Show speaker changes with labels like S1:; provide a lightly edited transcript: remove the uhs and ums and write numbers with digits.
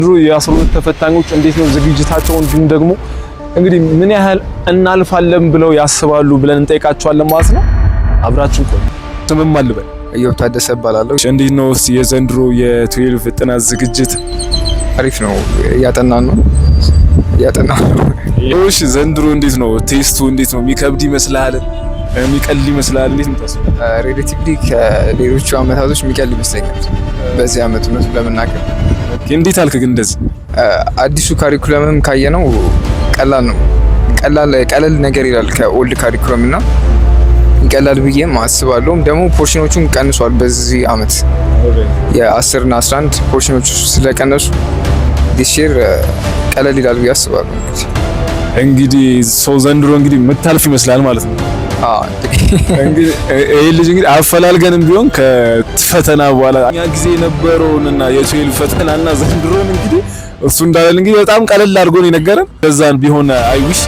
S1: ዘንድሮ የ12 ተፈታኞች እንዴት ነው ዝግጅታቸው፣ እንዲሁም ደግሞ እንግዲህ ምን ያህል እናልፋለን ብለው ያስባሉ ብለን እንጠይቃቸዋለን ማለት ነው። አብራችን ቆዩ። ስምም ማን ልበል?
S2: እዮብ ታደሰ እባላለሁ።
S1: እንዴት ነው እስቲ የዘንድሮ የ12 ጥናት ዝግጅት?
S2: አሪፍ ነው። እያጠናን ነው እያጠናን ነው።
S1: እሺ፣ ዘንድሮ እንዴት ነው test ኡ? እንዴት ነው፣ የሚከብድ ይመስልሃል? የሚቀል ይመስልሃል? እንዴት ነው ታስበው?
S2: Relatively ከሌሎቹ አመታቶች የሚቀል ይመስለኛል በዚህ አመት እውነቱን ለመናገር።
S1: እንዴት አልክ ግን እንደዚህ?
S2: አዲሱ curriculum ም ካየነው ቀላል ነው። ቀላል ቀለል ነገር ይላል ከ old curriculum እና ይቀላል ብዬም አስባለሁ። ደግሞ portion ኦቹን ቀንሷል በዚህ አመት፣ የ10 እና 11 portion ኦቹ ስለቀነሱ this year ቀለል ይላል ብዬ አስባለሁ። እንግዲህ
S1: እንግዲህ ሰው ዘንድሮ እንግዲህ የምታልፍ ይመስላል ማለት ነው። እንግዲህ ይሄ ልጅ እንግዲህ አፈላልገንም ቢሆን ከፈተና በኋላ እኛ ጊዜ የነበረውንና የ12 ፈተናና ዘንድሮን እንግዲህ እሱ እንዳለን እንግዲህ በጣም ቀለል አድርጎ ነው የነገረን። ለዛን ቢሆን I wish።